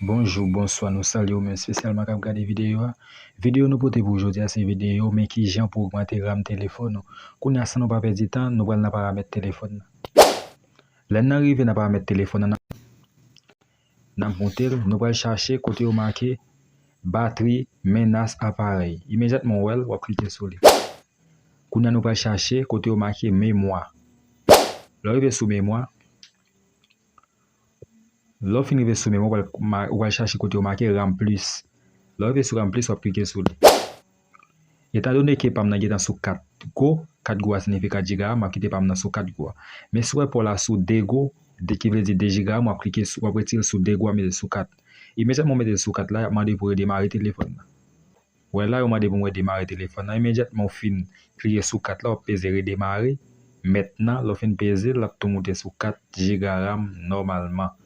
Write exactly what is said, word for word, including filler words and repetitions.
Bonjou, bonswa, nou salye w menm espesyalman k ap gade videyo a. Videyo nou pote pou jodi a se videyo men kijan pou ogmante ram telefòn ou. Kounye a, san nou pa pèdi tan, nou pral nan paramèt telefòn nan. Lè n nan rive nan paramèt telefòn nan, n ap monte l, nou pral chache kote yo make batri, menas aparèy. Imedyatman w wè l, w ap klike sou li. Kounye a, nou pral chache kote yo make memwa. Lè w rive sou memwa, lè w fin rive sou memwa, w pral ma- w pral chache kote yo make ram plis. Lè w rive sou ram plis, w ap klike sou li. Etandone ke pa m nan gentan sou kat go, kat go a siyifi kat jiga ram, m ap kite pa m nan sou kat go a. Men si w wè pa w la sou de go, de ki vle di de jiga ram, w ap klike sou, w ap retire l sou de go a, mete l sou kat. Imedyatman w mete l sou kat la, y ap mande pou w redemare telefòn nan. Wè la, yo mande pou mwen demare telefòn nan. Imedyatman w fin klike sou kat la, w ap peze redemare. Mentnan, lè w fin peze l, l ap tou moute sou kat jiga ram nòmalman.